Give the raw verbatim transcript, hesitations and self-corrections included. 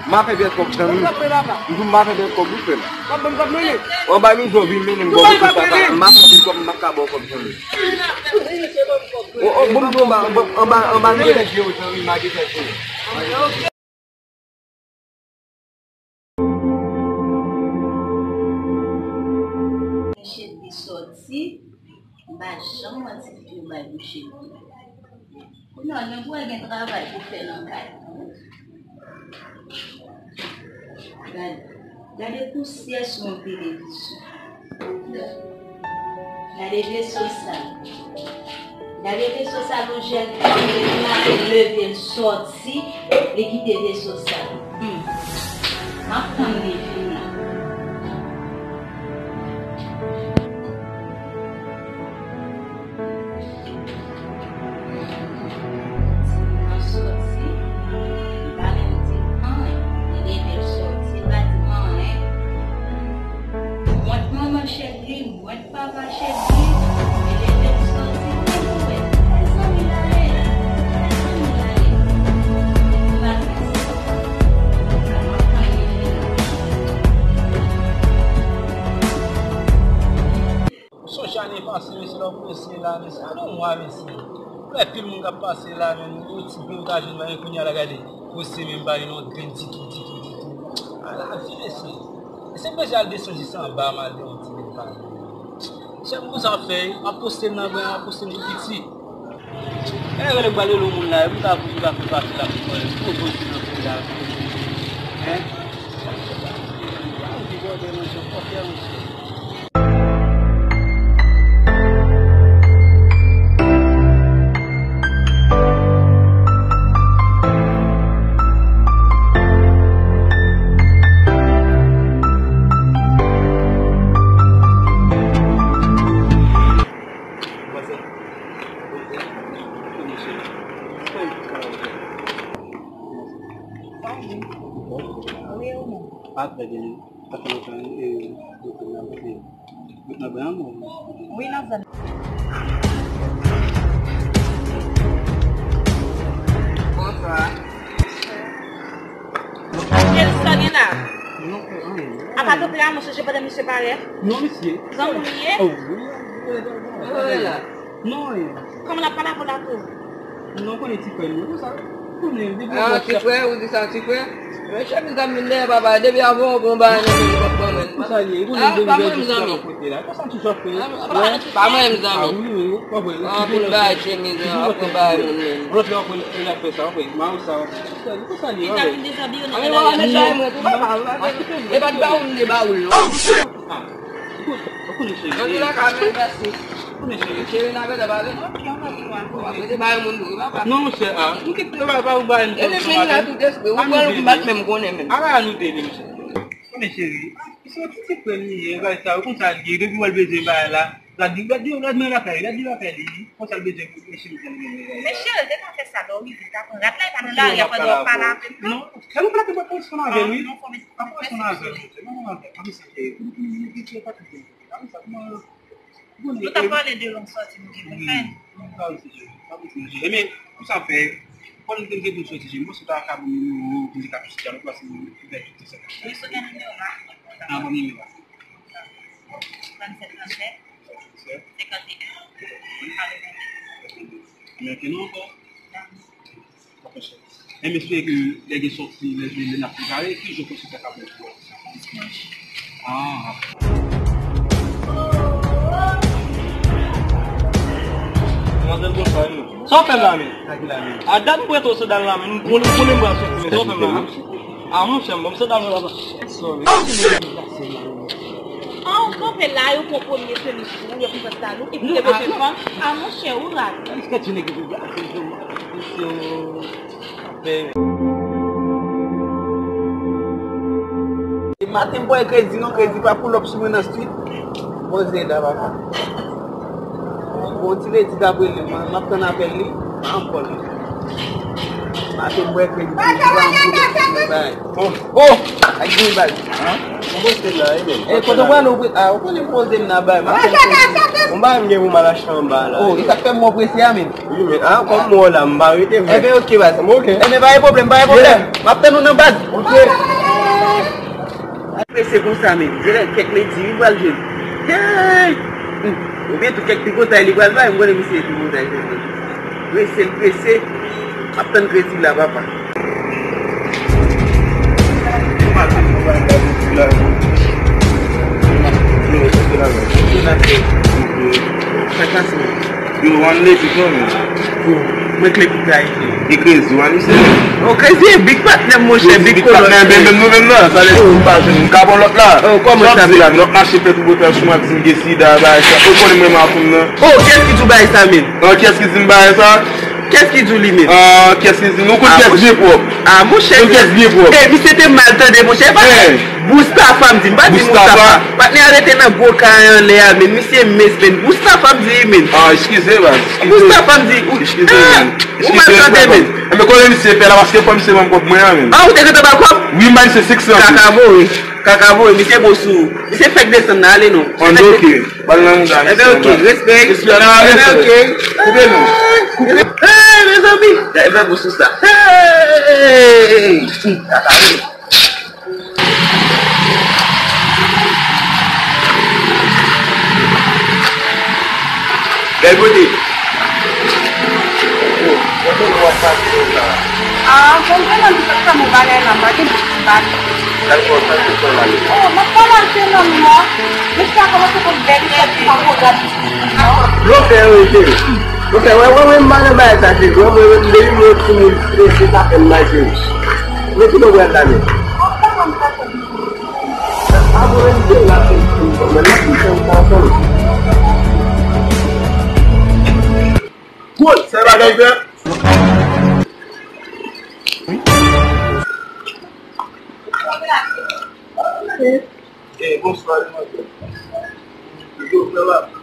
M a fè pèt kòb, zanmi. M di m pa fè pèt kòb, wi, frè m. Anba nou zo vin mennen m bò kote sa, m a fè pèt kòb, m pa ka ba w kòb, zanmi. O, o, bon, bon, anba, anba, anba nou mennen je yo, zanmi, m a gen fè je yo. Mèt Chedly sòti, m pa janm wè ti fi yo bay pou Chedly. Kounye a, nèg wè gen travay pou fè nan kay. Gade, gade pousyè sou yon televizyon. Gade veso sa. Gade veso sa, Lojèl, depi maten leve l sòti, li kite veso sa. Hmm. M ap tann li vin la. Timoun nan sòti, li pa menm di anyen. Li leve l sòti, li pa di anyen. Mwen, manman Chedly, mwen, papa Chedly, li leve l sòti, mwen, mwen, mezanmi, l ale, mezanmi, l ale. M pa fè sa. Sa m ap tann li vin la. Ou sonje ane pase, mesye, lè w prese la, mesye, ane w a, mesye. Ou wè pil moun k ap pase la, menm, yo ti pen yo ta jwenn, men kounye a la, gade, prese menm pa gen yon grenn ditou, ditou, ditou. A lavi, mesye. E se bezwen al desann jis anba, m al gen yon ti pen pa. Chèf, m konsa ap fè, m ap poste m nan gwen, m ap poste m pou piti. E, rele m pral rele yon moun la, e, pou ta pou ta fè pase la, pou mwen, pou mwen, pou mwen, pou mwen, hein? Sa vle? Wi ou non? Pa trè byen. Sa fè lontan, e, e, e, e, nan bran mwen. Wi, nan zòn. Bonswa. Elsa gen la. Non, e, anyen. Apa doktè a, mwen chèche pandan misye parèt. Non, misye. Zanmi w li ye? Oh, wi, wi, wi, wi, wi. Non, e. Kòman l ap pale avè w la tou? Non, konnen ti frè l, wi, konsa. Konnen, depi... Ah, ti frè, ou di sa, ti frè? Men chèf zanmi m, papa, depi avan w pran bagay nan men li, w p ap pran men. Konsa li ye, konnen depi pa mwen menm zanmi. Konsa ti chòf frè. Pa mwen menm zanmi. Ah, wi, wi, wi, pa vre. Ah, anpil bagay chemiz, w ap pran bagay moun menm. Lòt lè w ap pran, l ap fè sa, w ap pran, ma ou sa. Konsa li ye, pa vre. Li ta vin dezabiye, nan bagay mwen tou, papa, papa. E pa t ba ou m de ba ou l, non. Ah, ou konnen cheri. Ann di lakay mwen, mèsi. Ou konnen cheri. Cheri, n a rete pale. W ap rete bay moun tou, papa. Non, monchè, ah, nou kite yo pa, pa, pa, e li vin la tout espri. Ou pran l pou bat menm konnen menm. Ala nou de li, monchè. Konnen cheri. Se yon ti ti frè li ye, bagay sa, ou konn sa l ye. Depi w wè l bezwen bagay la, l ap di, l ap di, l ap di lakay, l ap di lakay li. Konsa l bezwen pou chemiz la li menm. Men cheri, te ka fè sa lè w rive, ta pran rad la, e pa nan lari, apre w pale avè m, non. Non, cheri, ou pale avè m, wi. Pale avè m, wi. Pale avè m, wi. Nou t ap pale de lòt sòti nou gen pou fè. Ebyen, pou sa fè, kòm nou te gen pou sòti, mwen se ta ka ban nimewo pou li ka touche dyalòg la, se mwen ki fè tout sa. Li sou ki nimewo la? Nan bon nimewo la. Trannsenk, trannsenk, senkanteyen, katrevende. Ebyen, ok, non, ankò. Dakò. Enben, espere ke lè gen sòti, lè, lè n ap prepare, ki jou konsèy sa ka bon pou ou? Ah. Manzèl, bonswa, wi. Sa w fè m la, men? A dat m prete w sandal la, men, m konnen, m konnen m pral soti, men sa w fè m la, men? Ah, monchè, m ban m sandal mwen la. Sorry. Ah, ou kanpe la, yo pran premye chemiz pou ou, yo pran sandal ou, epi yo mete fanm. Ah, monchè, ou rate. Eskèt ti nèg yo, yo, yo, yo, yo, Maten m pran kredi, non, kredi pa pull up sou mwen nan street. Bon, Zeda, papa. Bon, ti ledi t ap rele m, m ap tann apèl li, pa ankò li. Maten m pran kredi, kredi pa pull up sou mwen, bay. Oh, oh! Ak gen bay. Poze m nan, wi, men. E, kote w prale, ou pre-, a, ou konnen poze m nan, bay, m ap fè l poze. Bon, bay, m gen pou m al achte anba la. Oh, e sa k fè m wè w prese a, men. Wi, men, a, kòm m wè w la, m pa rete vre. Enben, oke, baz. Oke. Enben, pa gen pwoblèm, pa gen pwoblèm. M ap tann ou nan baz. Oke. Prese konsa, men. Genlè kèk ledi, wi, pral jwenn. Hey! Hmm. Oubyen tou kèk tripotay li pral bay, m konnen misye tripotay. Prese, l prese. M ap tann kredi la, papa. Yo, wan le pik non, men. Mwen kle pik la, isi. E krezi, wan, isi. O, krezi e big patnè m, monchè, big kolòn. Big patnè, men menm nou menm nan, sa vle di m pa jwenn, m ka pran lòt la. O, kòman sa, big? Lòt mache fè tout botan sou mwen, ap di m gen sida, bagay sa. Ou konnen mwen renmen akoum nan. O, kiyès ki di w bagay sa, men? An, kiyès ki di m bagay sa? Kiyès ki di w li menm? Ah, kiyès ki di? Nou konn kiyès byen pwòp. Ah, monchè. Nou konn kiyès byen pwòp. E, misye te mal tande, monchè. E pa Boustafa m di, m pa di Moustapha. Patnè a rete nan gwo kay anlè a, men misye mens, men Boustafa m di, men. Ah, eskize, baz. Eskize. Boustafa m di, ou, eskize, ah, men. Ou mal tande, men. Enben, konnen misye fè la, paske fò misye ban m kòb mwen an, men. Ah, ou te gentan ba l kòb? Wi, m ba misye senk san. Kaka voye. Kaka voye, misye bon sou ou. Misye fèk desann nan, ale non. An, ok. Ba l nan mouda, enben, ok, respè. Respè, nan respè. Enben, ok. Koupe non. Koupe. Hey, mezanmi. Enben, bon sou sa. Hey! Kaka voye. Bèl kote. Yo, kote nou ap pase la? Ah, bon, mwen menm, m pa t ka mwen bagay la, m pa gen bouch m bat. Dakò, sa se fè la. Oh, m ap pale ak jeune homme nan. Mesye a kòmanse konn bèl tèt li nan pwogram. Blofè, wi, cheri. Blofè, wè, wè, wè, m pa nan bagay sa, cheri. Wè, wè, wè, depi mwen timoun, se, se sa fè m mal, cheri. Men ki nou wè la, men. Gwo, se bagay fè. Eh, bonswa, demoiselle. Yo, frè m.